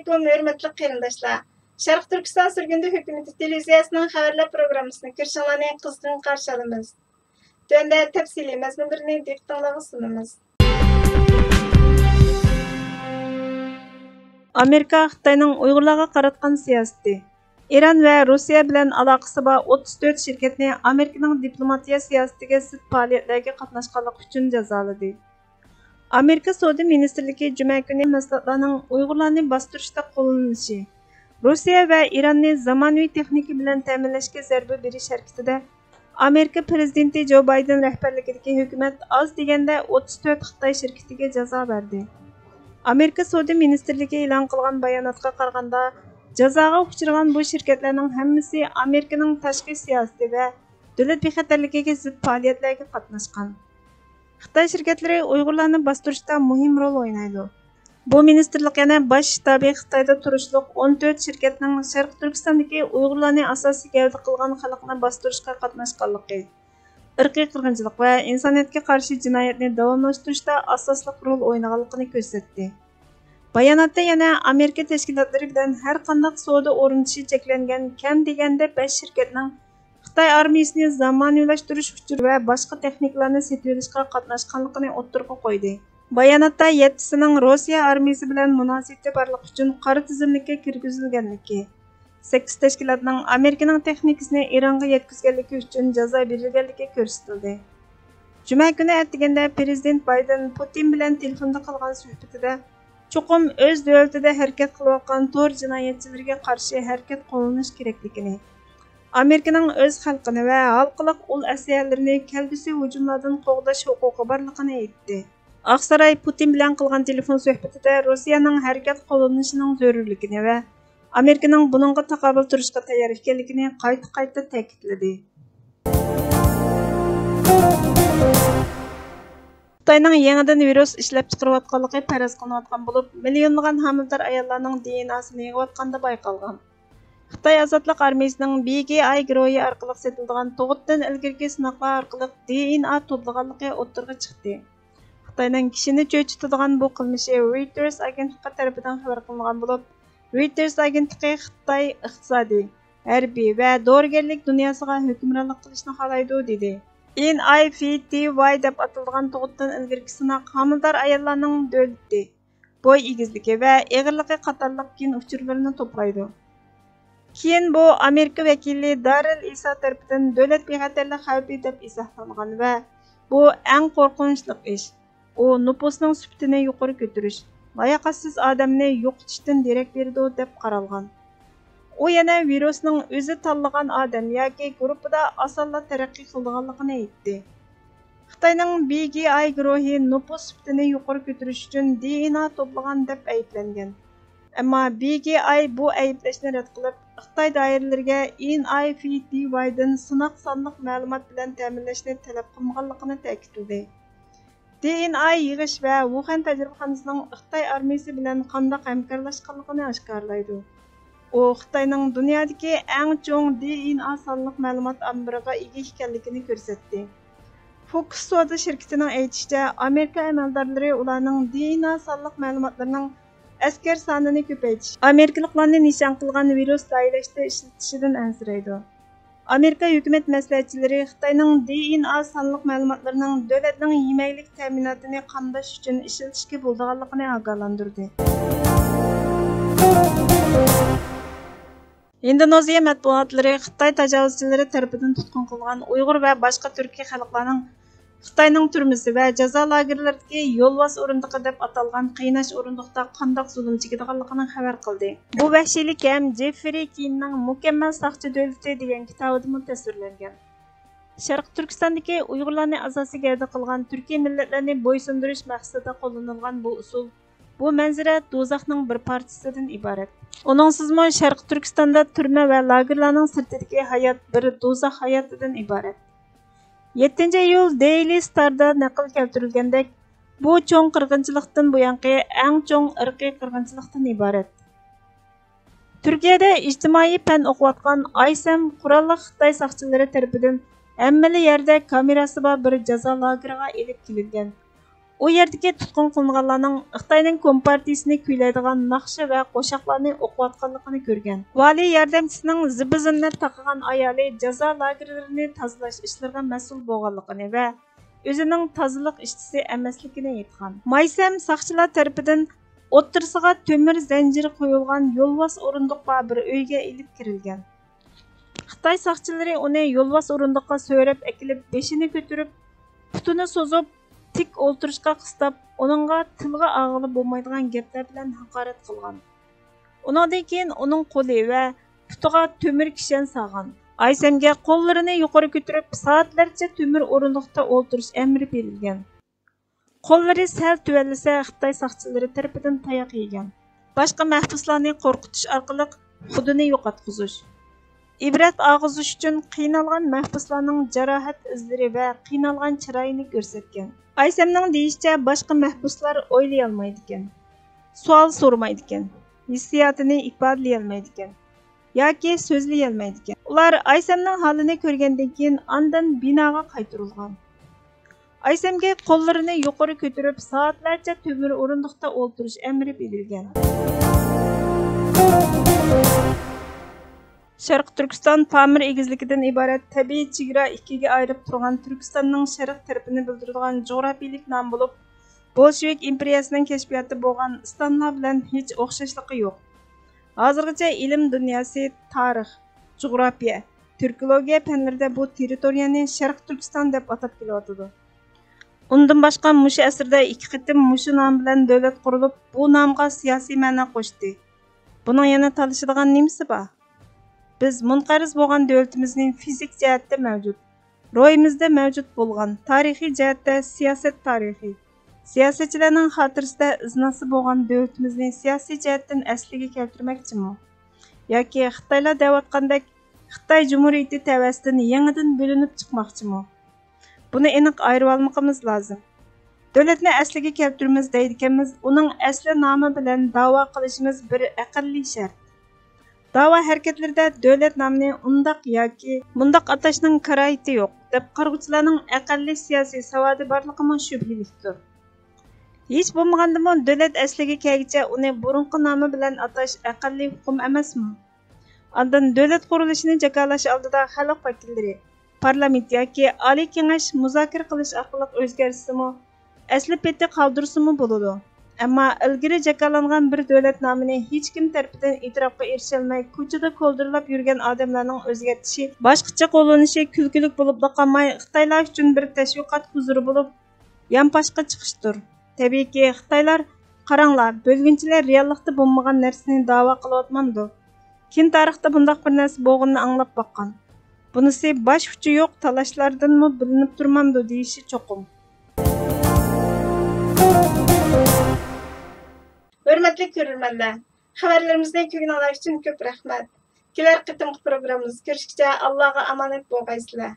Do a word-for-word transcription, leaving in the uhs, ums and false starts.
ھۆرمەتلىك قېرىنداشلار، شەرقىي تۈركىستان سۈرگۈندە ھۆكۈمىتى تېلېۋىزىيەسىنىڭ خەۋەرلەر پروگراممىسىنى كۆرۈشۈڭلارنى قىزغىن قارشى ئالىمىز. تۆۋەندە تەپسىلىي مەزمۇنلىرىنى دىققىتىڭلارغا سۇنىمىز. ئامېرىكا خىتاينىڭ ئۇيغۇرلارغا قاراتقان سىياسىتى. ئىران ۋە روسىيە بىلەن ئالاقىسى بار ئوتتۇز تۆت شىركەتنى ئامېرىكىنىڭ دىپلوماتىيە سىياسىتىگە زىت پائالىيەتلەرگە قاتناشقانلىقى ئۈچۈن جازالىدى. ئامېرىكا سودا مىنىستىرلىكى جۈمە كۈنى مەھسۇلاتلارنىڭ ئۇيغۇرلارنى باستۇرۇشتا قوللىنىلىشى، روسىيە ۋە ئىراننى زامانىۋى تېخنىكا بىلەن تەمىنلەشكە زەربە بېرىش ھەرىكىتىدە ئامېرىكا پىرېزىدېنتى جو بايدېن رەھبەرلىكىدىكى ھۆكۈمەت ئاز دېگەندە ئوتتۇز تۆت خىتاي شىركىتىگە جازا بەردى. ئامېرىكا سودا مىنىستىرلىكى ئېلان قىلغان باياناتقا قارىغاندا، جازاغا ئۇچرىغان بۇ شىركەتلەرنىڭ ھەممىسى ئامېرىكىنىڭ تاشقى سىياسىتى ۋە دۆلەت بىخەتەرلىكىگە زىت پائالىيەتلەرگە قاتناشقان. خىتاي شىركەتلىرى ئۇيغۇرلارنى باستۇرۇشتا مۇھىم رول ئوينايدۇ. بۇ مىنىستىرلىق يەنە باش شتابى خىتايدا تۇرۇشلۇق ئون تۆت شىركەتنىڭ شەرقىي تۈركىستاندىكى ئۇيغۇرلارنى ئاساسىي گەۋدە قىلغان خەلقنى باستۇرۇشقا قاتناشقانلىقى، ئىرقىي قىرغىنچىلىق ۋە ئىنسانىيەتكە قارشى جىنايەتنى داۋاملاشتۇرۇشتا ئاساسلىق رول ئوينىغانلىقىنى كۆرسەتتى. باياناتتا يەنە ئامېرىكا تەشكىلاتلىرى بىلەن ھەر قانداق سودا ئورنىتىشى چەكلەنگەن كەم دېگەندە بەش شىركەتنىڭ خىتاي ئارمىيىسىنى زامانىۋىلاشتۇرۇش ئۇچۇرى ۋە باشقا تېخنىكىلارنى سېتىۋېلىشقا قاتناشقانلىقىنى ئوتتۇرىغا قويدى. باياناتتا يەتتىسىنىڭ روسىيە ئارمىيىسى بىلەن مۇناسىۋىتى بارلىقى ئۈچۈن قارا تىزىملىككە كىرگۈزۈلگەنلىكى، سەككىز تەشكىلاتنىڭ ئامېرىكىنىڭ تېخنىكىسىنى ئىرانغا يەتكۈزگەنلىكى ئۈچۈن جازا بېرىلگەنلىكى كۆرسىتىلدى. جۈمە كۈنى ئەتىگەندە پىرېزىدېنت بايدېن پۇتىن بىلەن تېلېفوندا قىلغان سۆھبىتىدە، چوقۇم ئۆز دۆلىتىدە ھەرىكەت قىلىۋاتقان تور جىنايەتچىلىرىگە قارشى ھەرىكەت قوللىنىش كېرەكلىكىنى، ئامېرىكىنىڭ ئۆز خەلقىنى ۋە ھالقىلىق ئۇل ئەسلىھەلىرىنى كەلگۈسى ھۇجۇملاردىن قوغداش ھوقۇقى بارلىقىنى ئېيتتى. ئاقساراي پۇتىن بىلەن قىلغان تېلېفون سۆھبىتىدە روسىيەنىڭ ھەرىكەت قوللىنىشىنىڭ زۆرۈرلۈكىنى ۋە ئامېرىكىنىڭ بۇنىڭغا تاقابىل تۇرۇشقا تەييار ئىكەنلىكىنى قايتا-قايتا تەكىتلىدى. خىتاينىڭ يېڭىدىن ۋىرۇس ئىشلەپچىقىرىۋاتقانلىقى پەرەز قىلىنىۋاتقان بولۇپ، مىليونلىغان ھامىلىدار ئاياللارنىڭ دېئېنئاسىنى يىغىۋاتقاندا بايقالغان. خىتاي ئازادلىق ئارمىيىسىنىڭ بى گې ئاي گۇرۇھى ئارقىلىق سېتىلىدىغان تۇغۇتتىن ئىلگىرىكى سىناقلار ئارقىلىق دېئېنئا توپلىغانلىقى ئوتتۇرىغا چىقتى. خىتاينىڭ كىشىنى چۆچۈتىدىغان بۇ قىلمىشى رويتېرس ئاگېنتلىقى تەرىپىدىن خەۋەر قىلىنغان بولۇپ، رويتېرس ئاگېنتلىقى خىتاي ئىقتىسادىي، ھەربىي ۋە دورىگەرلىك دۇنياسىغا ھۆكۈمرانلىق قىلىشنى خالايدۇ، دېدى. ئېن ئاي ۋى تى ۋاي دەپ ئاتىلىدىغان تۇغۇتتىن ئىلگىرىكى سىناق ھامىلىدار ئاياللارنىڭ دۆلىتى، بوي ئېگىزلىكى ۋە ئېغىرلىقى قاتارلىق گېن ئۇچۇرلىرىنى توپلايدۇ. كېيىن بۇ ئامېرىكا ۋەكىلى دارىل ئىسا تەرىپىدىن دۆلەت بىخەتەرلىك خەۋپى دەپ ئىزاھلانغان ۋە بۇ ئەڭ قورقۇنچلۇق ئىش. ئۇ نوپۇسنىڭ سۈپىتىنى يۇقىرى كۆتۈرۈش، لاياقەتسىز ئادەمنى يوقىتىشتىن دېرەك بېرىدۇ، دەپ قارالغان. ئۇ يەنە ۋىرۇسنىڭ ئۆزى تاللىغان ئادەم ياكى گۇرۇپپىدا ئاسانلا تەرەققىي قىلىدىغانلىقىنى ئېيتتى. خىتاينىڭ بى گې ئاي گۇرۇھى نوپۇس سۈپىتىنى يۇقىرى كۆتۈرۈش ئۈچۈن دېئېنئا توپلىغان دەپ ئەيىبلەنگەن. ئەمما بى گې ئاي بۇ ئەيىبلەشنى رەت قىلىپ، خىتاي دائىرىلىرىگە ئېن ئاي ۋى تى ۋايدىن سىناق سانلىق مەلۇمات بىلەن تەمىنلەشنى تەلەپ قىلمىغانلىقىنى تەكىتلىدى. دېئېنئا يىغىش ۋە ۋۇخەن تەجرىبىخانىسىنىڭ خىتاي ئارمىيىسى بىلەن قانداق ھەمكارلاشقانلىقىنى ئاشكارىلايدۇ. ئۇ خىتاينىڭ دۇنيادىكى ئەڭ چوڭ دېئېنئا سانلىق مەلۇمات ئامبىرىغا ئىگە ئىكەنلىكىنى كۆرسەتتى. فوكس سودا شىركىتىنىڭ ئېيتىشىچە، ئامېرىكا ئەمەلدارلىرى ئۇلارنىڭ دېئېنئا سانلىق مەلۇماتلىرىنىڭ ئەسكەر سانىنى كۆپەيتىش، ئامېرىكىلىقلارنى نىشان قىلغان ۋىرۇس لايىھەلەشتە ئىشلىتىشىدىن ئەنسىرەيدۇ. ئامېرىكا ھۆكۈمەت مەسلىھەتچىلىرى خىتاينىڭ دېئېنئا سانلىق مەلۇماتلىرىنىڭ دۆلەتنىڭ يېمەكلىك تەمىناتىنى قامداش ئۈچۈن ئىشلىتىشكە بولىدىغانلىقىنى ئاگاھلاندۇردى. ھىندونېزىيە مەتبۇئاتلىرى خىتاي تاجاۋۇزچىلىرى تەرىپىدىن تۇتقۇن قىلىنغان ئۇيغۇر ۋە باشقا تۈركىي خەلقلەرنىڭ خىتاينىڭ تۈرمىسى ۋە جازا لاگېرلىرىدىكى يولۋاس ئورۇندۇقى دەپ ئاتالغان قىيناش ئورۇندۇقتا قانداق زۇلۇم چېكىدىغانلىقىنى خەۋەر قىلدى. بۇ ۋەھشىيلىك ھەم جېففرى كېيننىڭ مۇكەممەل ساقچى دۆلىتى دېگەن كىتابىدىمۇ تەسۋىرلەنگەن. شەرقىي تۈركىستاندىكى ئۇيغۇرلارنى ئاساسىي گەۋدە قىلغان تۈركىي مىللەتلەرنى بويسۇندۇرۇش مەقسىتىدە قوللىنىلغان بۇ ئۇسۇل، بۇ مەنزىرە دوزاخنىڭ بىر پارچىسىدىن ئىبارەت. ئۇنىڭسىزمۇ شەرقىي تۈركىستاندا تۈرمە ۋە لاگېرلارنىڭ سىرتىدىكى ھايات بىر دوزاخ ھاياتىدىن ئىبارەت. يەتتىنچى ئىيۇل دېيلى ستاردا نەقىل كەلتۈرۈلگەندەك، بۇ چوڭ قىرغىنچىلىقتىن بۇيانقى ئەڭ چوڭ ئىرقىي قىرغىنچىلىقتىن ئىبارەت. تۈركىيەدە ئىجتىمائىي پەن ئوقۇۋاتقان ئايسەم قوراللىق خىتاي ساقچىلىرى تەرىپىدىن ھەممىلا يەردە كامېراسى بار بىر جازا لاگېرىغا ئېلىپ كېلىنگەن. ئۇ يەردىكى تۇتقۇن قىلىنغانلارنىڭ خىتاينىڭ كومپارتىيىسىنى كۈيلەيدىغان ناخشا ۋە قوشاقلارنى ئوقۇۋاتقانلىقىنى كۆرگەن. ۋالىي ياردەمچىسىنىڭ زىببۇ زىننەت تاقىغان ئايالى جازا لاگېرلىرىنى تازىلاش ئىشلىرىغا مەسئۇل بولغانلىقىنى ۋە ئۆزىنىڭ تازىلىق ئىشچىسى ئەمەسلىكىنى ئېيتقان. مايسەم ساقچىلار تەرىپىدىن ئوتتۇرىسىغا تۆمۈر زەنجىر قويۇلغان يولۋاس ئورۇندۇق بار بىر ئۆيگە ئېلىپ كىرىلگەن. خىتاي ساقچىلىرى ئۇنى يولۋاس ئورۇندۇققا سۆرەپ ئەكېلىپ، بېشىنى كۆتۈرۈپ، پۇتىنى سوزۇپ، تىك ئولتۇرۇشقا قىستاپ، ئۇنىڭغا تىلغا ئالغىلى بولمايدىغان گەپلەر بىلەن ھاقارەت قىلغان. ئۇنىڭدىن كېيىن ئۇنىڭ قولى ۋە پۇتىغا تۆمۈر كىشەن سالغان. ئايسەمگە قوللىرىنى يۇقىرى كۆتۈرۈپ، سائەتلەرچە تۆمۈر ئورۇندۇقتا ئولتۇرۇش ئەمرى بېرىلگەن. قوللىرى سەل تۆۋەنلىسە، خىتاي ساقچىلىرى تەرىپىدىن تاياق يېگەن. باشقا مەھبۇسلارنى قورقۇتۇش ئارقىلىق خۇدىنى يوقاتقۇزۇش، ئىبرەت ئالغۇزۇش ئۈچۈن قىينالغان مەھبۇسلارنىڭ جاراھەت ئىزلىرى ۋە قىينالغان چىرايىنى كۆرسەتكەن. ئايسەمنىڭ دېيىشىچە، باشقا مەھبۇسلار ئويلىيالمايدىكەن، سوئال سورىمايدىكەن، ھېسسىياتىنى ئىپادىلىيەلمەيدىكەن ياكى سۆزلىيەلمەيدىكەن. ئۇلار ئايسەمنىڭ ھالىنى كۆرگەندىن كېيىن ئاندىن بىناغا قايتۇرۇلغان. ئايسەمگە قوللىرىنى يۇقىرى كۆتۈرۈپ، سائەتلەرچە تۆمۈر ئورۇندۇقتا ئولتۇرۇش ئەمرى بېرىلگەن. شەرقىي تۈركىستان پامىر ئېگىزلىكىدىن ئىبارەت تەبىئىي چېگرا ئىككىگە ئايرىپ تۇرغان تۈركىستاننىڭ شەرق تەرىپىنى بىلدۈرىدىغان جۇغراپىيىلىك نام بولۇپ، بولشېۋىك ئىمپېرىيەسىنىڭ كەشپىياتى بولغان ئىستانلار بىلەن ھېچ ئوخشاشلىقى يوق. ھازىرغىچە ئىلىم دۇنياسى تارىخ، جۇغراپىيە، تۈركولوگىيە پەنلىرىدە بۇ تېررىتورىيەنى شەرقىي تۈركىستان دەپ ئاتاپ كېلىۋاتىدۇ. ئۇندىن باشقا، مۇشۇ ئەسىردە ئىككى قېتىم مۇشۇ نام بىلەن دۆلەت قۇرۇلۇپ، بۇ نامغا سىياسىي مەنە قوشتى. بۇنىڭ يەنە تالىشىدىغان نېمىسى بار؟ بىز مۇنقەرز بولغان دۆلىتىمىزنى فىزىك جەھەتتە مەۋجۇت، روھىمىزدا مەۋجۇت بولغان، تارىخىي جەھەتتە سىياسەت تارىخى، سىياسەتچىلەرنىڭ خاتىرىسىدە ئىزناسى بولغان دۆلىتىمىزنى سىياسىي جەھەتتىن ئەسلىگە كەلتۈرمەكچىمۇ؟ ياكى خىتايلار دەۋاتقاندەك، خىتاي جۇمھۇرىيىتى تەۋەسىدىن يېڭىدىن بۆلۈنۈپ چىقماقچىمۇ؟ بۇنى ئېنىق ئايرىۋالمىقىمىز لازىم. دۆلەتنى ئەسلىگە كەلتۈرىمىز دەيدىكەنمىز، ئۇنىڭ ئەسلى نامى بىلەن داۋا قىلىشىمىز بىر ئەقەللىي شەرت. داۋا ھەرىكەتلىرىدە دۆلەت نامىنى ئۇنداق ياكى مۇنداق ئاتاشنىڭ كارايىتى يوق، دەپ قارىغۇچىلارنىڭ ئەقەللىي سىياسىي ساۋادى بارلىقىمۇ شۈبھىلىكتۇر. ھېچ بولمىغاندىمۇ دۆلەت ئەسلىگە كەلگۈچە ئۇنى بۇرۇنقى نامى بىلەن ئاتاش ئەقەللىي ھوقۇم ئەمەسمۇ؟ ئاندىن دۆلەت قۇرۇلۇشىنى جاكارلاش ئالدىدا خەلق ۋەكىللىرى، پارلامېنت ياكى ئالىي كېڭەش مۇزاكىرە قىلىش ئارقىلىق ئۆزگەرتسىمۇ، ئەسلى پېتى قالدۇرسىمۇ بولىدۇ. ئەمما ئىلگىرى جاكارلانغان بىر دۆلەت نامىنى ھېچكىم تەرىپىدىن ئېتىراپقا ئېرىشەلمەي، كوچىدا كولدۇرلاپ يۈرگەن ئادەملەرنىڭ ئۆزگەرتىشى، باشقىچە قوللىنىشى كۈلكىلىك بولۇپلا قالماي، خىتايلار ئۈچۈن بىر تەشۋىقات ھۇزۇرى بولۇپ، يانپاشقا چىقىشتۇر. تەبىئىيكى، خىتايلار، «قاراڭلار، بۆلگۈنچىلەر رېئاللىقتا بولمىغان نەرسىنى داۋا قىلىۋاتمامدۇ؟ كېيىن تارىختا بۇنداق بىر نەرسە بولغىنىنى ئاڭلاپ باققان. بۇنىسى باش ئۇچى يوق تالاشلاردىنمۇ بىلىنىپ تۇرمامدۇ؟» دېيىشى چوقۇم. ھۆرمەتلىك كۆرۈرمەنلەر، خەۋەرلىرىمىزنى كۆرگىنىڭلار ئۈچۈن كۆپ رەھمەت. كېلەر قېتىمقى پروگراممىمىزدا كۆرۈشكىچە ئاللاغا ئامانەت بولغايسىلەر.